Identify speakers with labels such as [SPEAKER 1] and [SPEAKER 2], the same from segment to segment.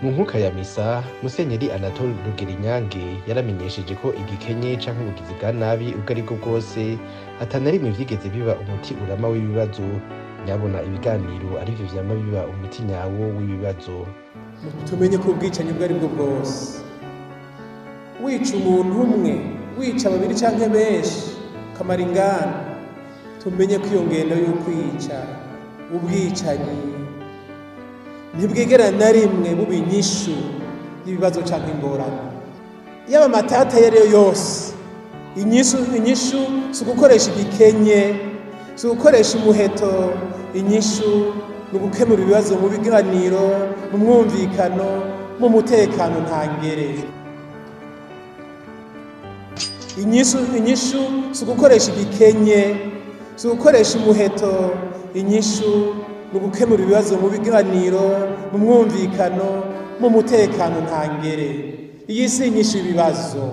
[SPEAKER 1] Mu nkuka ya misa, Musenyeri Anatole Rugerinyange yaramenyesheje ko igikenye canke ubugizi bwa nabi ubwo aribwo bwose atana rimwe vyigeze biba umuti urama w'ibibazo. Nyabona ibiganiro arivyo vyama biba umuti nyawo w'ibibazo.
[SPEAKER 2] Tumenye ko ubwicanyi ubwo aribwo bwose, wica umuntu umwe, wica babiri canke benshi, ukamara ingana, tumenye ko iyo ngendo y'ukwica, ubwicanyi, ntibwigera na rimwe buba inyishu y'ibibazo canke ingorane. Yaba amatata ayo ariyo yose, inyishu si ugukoresha igikenye, si ugukoresha umuheto, inyishu ni ugukemura ibibazo mu biganiro, mu mwumvikano, mu mutekano ntangere. Inyishu si ugukoresha igikenye, si ugukoresha umuheto, inyishu ni ugukemura ibibazo mu biganiro, mu mwumvikano, mu mutekano ntangere. Iyi si inyishu y'ibibazo.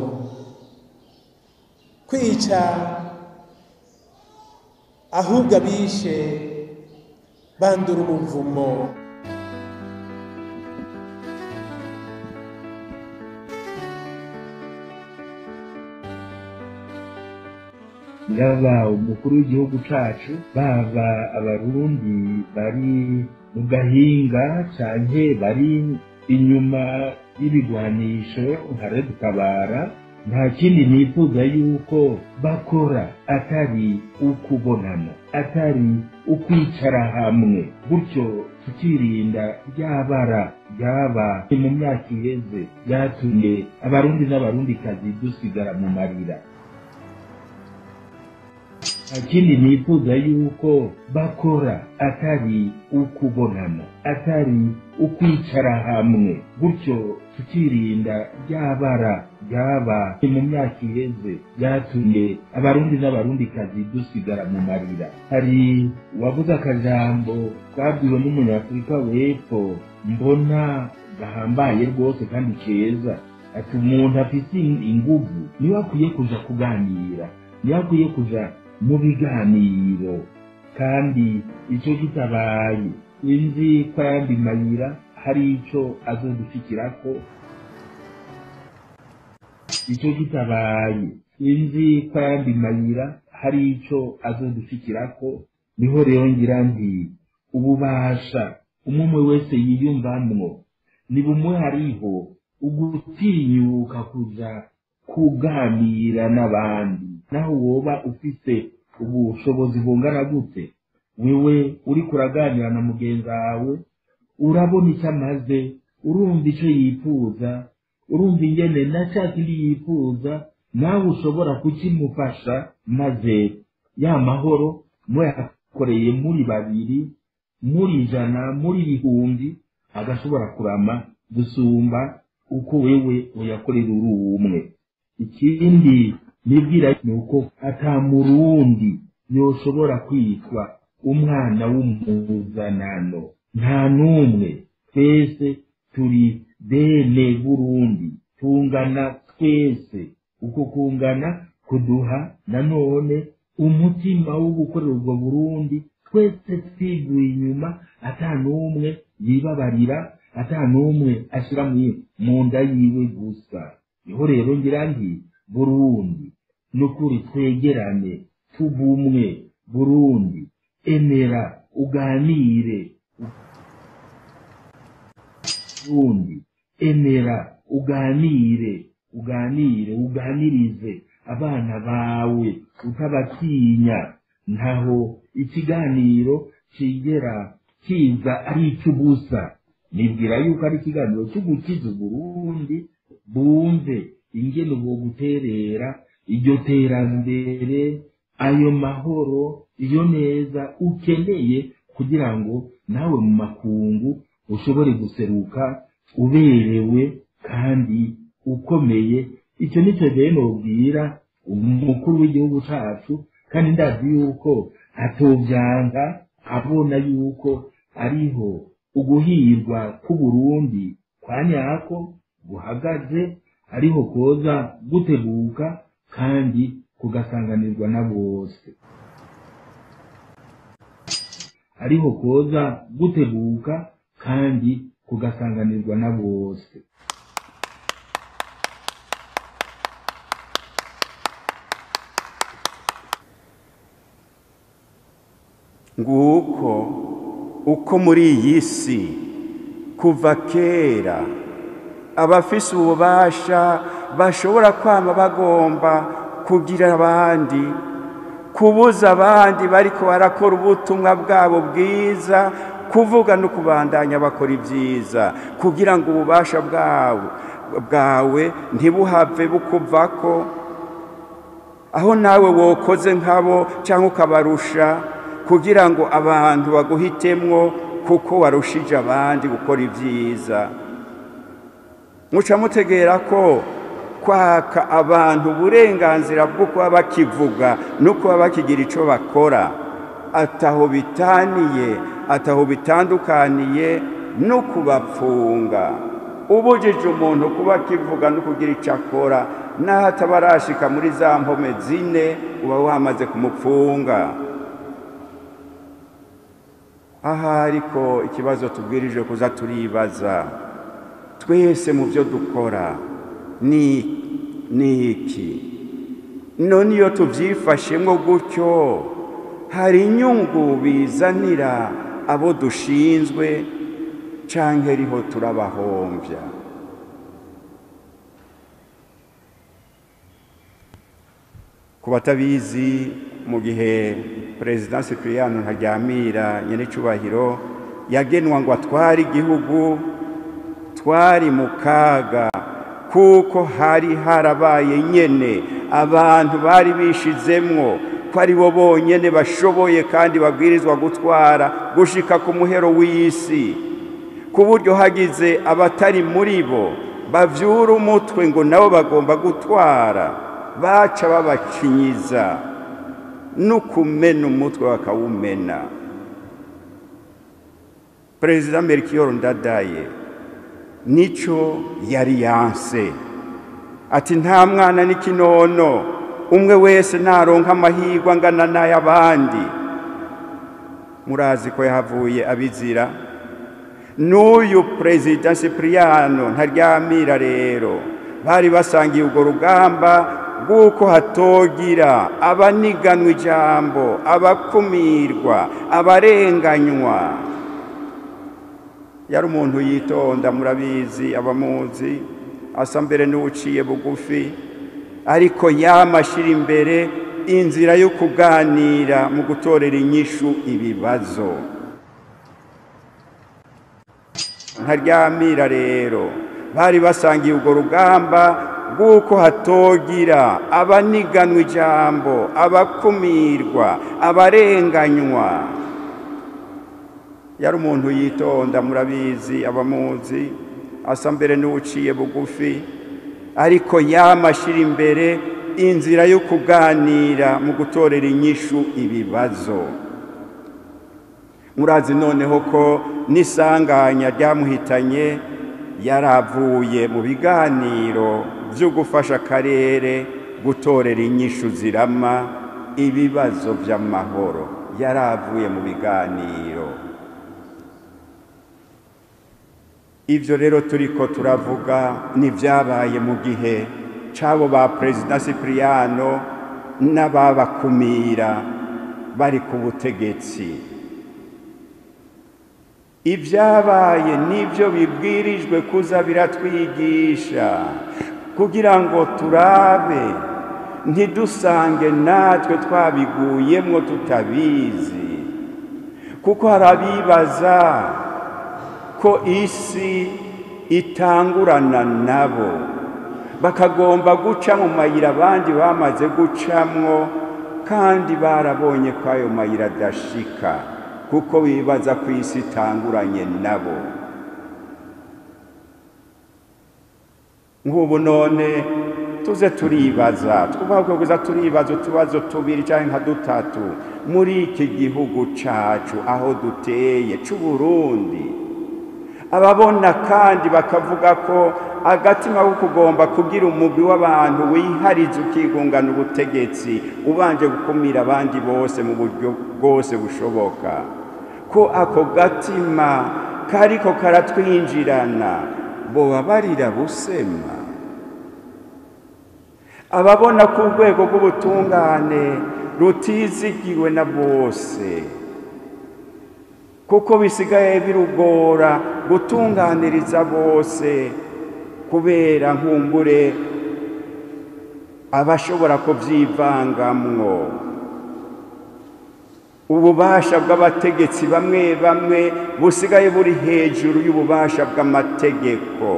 [SPEAKER 2] Kwica ahubwo abishe bandura umuvumo.
[SPEAKER 3] Yaba umukuru w'igihugu cacu, baba abarundi bari mu gahinga canke bari inyuma y'ibigwanisho nka Red Tabara, nta kindi nifuza yuko bakora atari ukubonana, atari ukwicara hamwe, gutyo tukirinda ryabara ryaba mu myaka iheze ryatumye abarundi n'abarundikazi dusigara mu marira. Nta kindi nifuza yuko bakora atari ukubonana, atari ukwicara hamwe, gutyo tukirinda ryabara ryaba mu myaka iheze ryatumye abarundi n'abarundikazi dusigara mu marira. Hari uwavuze akajambo kabwiwe n'umunyafurika w'epfo mbona gahambaye rwose kandi keza, ati umuntu afise inguvu niwe akwiye kuja kuganira, niwe akwiye kuja mu biganiro, kandi ico kitabaye sinzi ko ayandi mayira hari ico azodushikirako. Ico kitabaye sinzi ko ayandi mayira hari ico azodushikirako. Niho rero ngira nti ububasha umwe wese yiyumvamwo ni bumwe, hariho ugutinyuka kuja kuganira n'abandi, naho woba ufise ubushobozi bungana gute, wewe uriko uraganira na mugenzi wawe urabona icyo amaze, urumva icyo yifuza, urumva ingene na ca kindi yifuza nawe ushobora kukimufasha, maze ya mahoro muyakoreye muri babiri, muri ijana, muri ibihumbi, agashobora kurama gusumba uko wewe uyakorera uri umwe. Ikindi nibwira ni uko ata murundi yoshobora kwitwa umwana w'umuzanano, nta n'umwe. Twese turi bene Burundi, tungana twese. Uko kungana kuduha nanone umutima wo gukorera ubwo Burundi twese twiguye inyuma, ata n'umwe yibabarira, ata n'umwe ashira mu nda yiwe gusa. Niho rero ngira nti Burundi nukuri twegerane tubumwe, Burundi emera uganire, Burundi emera uganire, uganire uganirize abana bawe utabatinya. Ntaho ikiganiro kigera kiza ari icy'ubusa. Nibwira yuko ari ikiganiro cyo gukiza Burundi, bumve ingene boguterera iryo terambere, ayo mahoro, iyo neza ukeneye kugira ngo nawe mu makungu ushobore guseruka uberewe kandi ukomeye. Icyo nicyo rero nobwira umukuru w'igihugu cacu, kandi ndazi yuko atovyanga abona yuko ariho uguhirwa k'Uburundi kwa nyako guhagaze, ariho koza guteguka kandi kugasanganirwa na bose, ariho koza guteguka kandi kugasanganirwa na bose.
[SPEAKER 4] Nguko uko muri iyi si kuva kera abafise ububasha bashobora kwama bagomba kugira abandi, kubuza abandi bariko barakora ubutumwa bwabo bwiza, kuvuga no kubandanya bakora ibyiza, kugira ngo ububasha bwawe ntibuhave bukuvako, aho nawe wokoze nkabo cyangwa ukabarusha, kugira ngo abantu baguhitemwo kuko warushije abandi gukora ibyiza. Muca mutegera ko kwaka abantu uburenganzira bwo kuba bakivuga no kuba bakigira ico bakora ataho bitaniye, ataho bitandukaniye no kubapfunga. Ubujije umuntu kuba akivuga no kugira ico akora, naho atabarashika muri za mpome zine uba wamaze kumupfunga. Aha ariko ikibazo tubwirije kuza turibaza twese mu byo dukora ni iki? None iyo tubyifashemo gutyo hari inyungu bizanira abo dushinzwe canke riho turabahombya? Ku batabizi, mu gihe Perezida Cyprien Ntaryamira nyenecubahiro yagenwa ngo atware igihugu, twari mu kaga kuko hari harabaye nyene abantu bari bishizemwo ko ari bo bonyene bashoboye kandi babwirizwa gutwara gushika ku muhero w'isi, ku buryo hagize abatari muri bo bavyura umutwe ngo nabo bagomba gutwara, baca babacinyiza no kumena umutwe bakawumena. Perezida Melchior Ndadaye nico yari yanse, ati nta mwana n'ikinono, umwe wese naronka amahirwe angana n'ay'abandi. Murazi ko yahavuye abizira. N'uyu Perezida Cyprien Ntaryamira rero bari basangiye urwo rugamba rw'uko hatogira abaniganwa ijambo, abakumirwa, abarenganywa. Yari umuntu yitonda, murabizi abamuzi, asa mbere n'uciye bugufi, ariko yamashira imbere inzira yo kuganira mu gutorera inyishu ibibazo. Ntaryamira rero bari basangiye urwo rugamba rw'uko hatogira abaniganwa ijambo, abakumirwa, abarenganywa. Yari umuntu yitonda, murabizi abamuzi, asa mbere n'uciye bugufi, ariko yamashira imbere inzira yo kuganira mu gutorera inyishu ibibazo. Murazi noneho ko n'isanganya ryamuhitanye yaravuye mu biganiro byo gufasha akarere gutorera inyishu zirama ibibazo by'amahoro. Yaravuye mu biganiro. Ivyo rero turiko turavuga ni vyabaye mu gihe c'abo ba Perezida Cyprien n'ababakumira bari ku butegetsi. Ibyabaye nibyo bibwirijwe kuza biratwigisha kugira ngo turabe ntidusange natwe twabiguyemwo tutabizi, kuko harabibaza ko isi itangurana nabo, bakagomba guca mu mayira abandi bamaze gucamwo, kandi barabonye ko ayo mayira adashika, kuko bibaza ko isi itanguranye nabo. Nk'ubu none tuze turibaza, twubaha turibaza utubazo tubiri cyangwa nka dutatu muri iki gihugu cacu aho duteye c'u Burundi. Ababona kandi bakavuga ko agatima ko kugomba kugira umugwi w'abantu wihariza ukigungana ubutegetsi ubanje gukumira abandi bose mu buryo bwose bushoboka, ko ako gatima kariko karatwinjirana boba barira busema? Ababona ko urwego rw'ubutungane rutizigiwe na bose, kuko bisigaye birugora gutunganiriza bose kubera nkumbure abashobora kubyivangamwo. Ububasha bw'abategetsi bamwe bamwe busigaye buri hejuru y'ububasha bw'amategeko.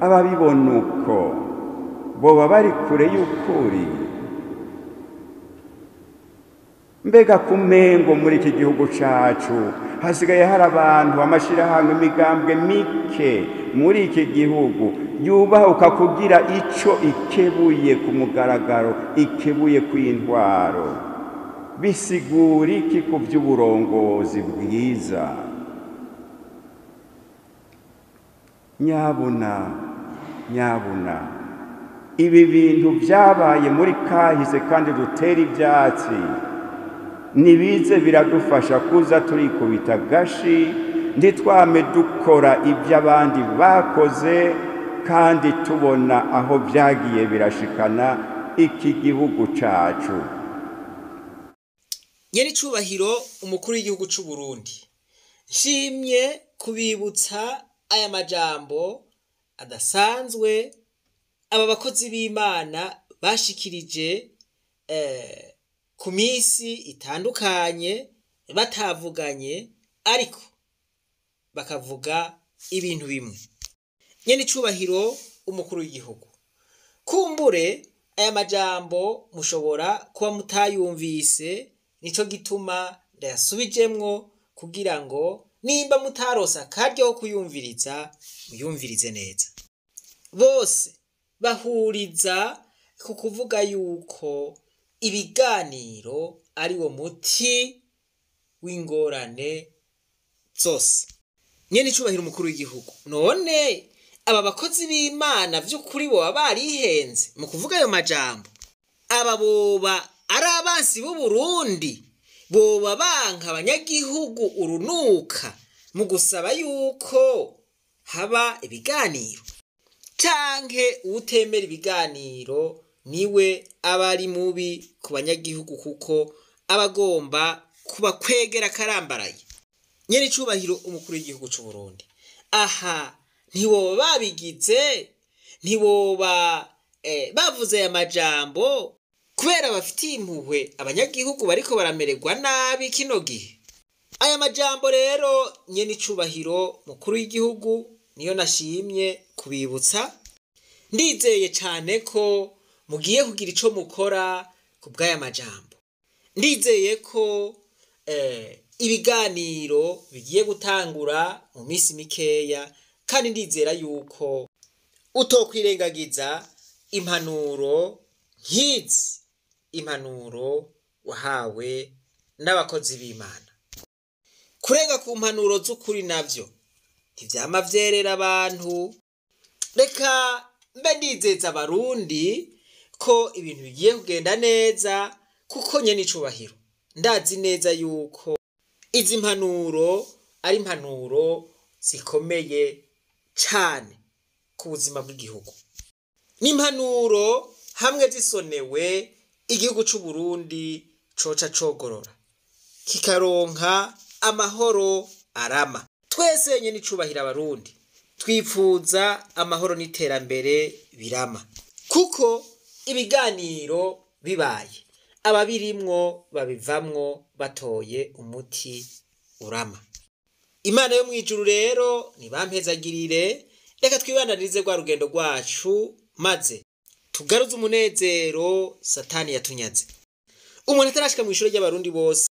[SPEAKER 4] Ababibona uko boba bari kure y'ukuri? Mbega kumengo muri iki gihugu cacu hasigaye hari abantu, amashirahamwe, imigambwe mike muri iki gihugu yubahuka kugira ico ikebuye ku mugaragaro, ikebuye kw'intwaro. Bisigura iki ku by'uburongozi bwiza? Nyabuna, nyabuna, ibi bintu byabaye muri kahise kandi dutera ibyatsi nibize biradufasha kuza turikubita gashi, ntitwame dukora ibyo abandi bakoze kandi tubona aho byagiye birashikana iki gihugu cacu.
[SPEAKER 5] Nyenicubahiro umukuru w'igihugu c'u Burundi, nshimye kubibutsa aya majambo adasanzwe aba bakozi b'Imana bashikirije ku minsi itandukanye batavuganye, ariko bakavuga ibintu bimwe. Nyenicubahiro umukuru w'igihugu, kumbure aya majambo mushobora kuba mutayumvise, nico gituma ndayasubijemwo kugira ngo nimba mutarosa akaryo ko kuyumviriza muyumvirize neza. Bose bahuriza ku kuvuga yuko ibiganiro ari wo muti w'ingorane zose. Nyenicubahiro umukuru w'igihugu, none aba bakozi b'Imana vy'ukuri boba barihenze mu kuvuga ayo majambo? Aba boba ari abansi b'u Burundi, boba banka abanyagihugu urunuka mu gusaba yuko haba ibiganiro, canke uwutemera ibiganiro niwe aba ari mubi ku banyagihugu kuko aba agomba kubakwegera karambaraye? Nyenicubahiro umukuru w'igihugu c'u Burundi, aha ntiboba babigize, ntiboba bavuze aya majambo kubera bafitiye impuhwe abanyagihugu bariko baramererwa nabi kino gihe? Aya majambo rero nyenicubahiro mukuru w'igihugu niyo nashimye kubibutsa. Ndizeye cane ko mugiye kugira ico mukora ku bw'aya majambo. Ndizeye ko ibiganiro bigiye gutangura mu minsi mikeya, kandi ndizera yuko utokwirengagiza impanuro nk'izi, impanuro wahawe n'abakozi b'Imana. Kurenga ku mpanuro z'ukuri navyo ntivyama vyerera abantu. Reka mbe ndizeza abarundi ko ibintu bigiye kugenda neza, kuko nyenicubahiro ndazi neza yuko izi mpanuro ari impanuro zikomeye cane ku buzima bw'igihugu. N'impanuro hamwe zisonewe igihugu c'u Burundi coca cogorora kikaronka amahoro arama. Twese nyenicubahiro abarundi twipfuza amahoro n'iterambere birama, kuko ibiganiro bibaye ababirimwo babivamwo batoye umuti urama. Imana yo mwijuru rero nibampezagirire, reka twibandanirize rwa rugendo rwacu maze tugaruze umunezero Satani yatunyaze. Umuntu atarashika mw'ishure ry'abarundi bose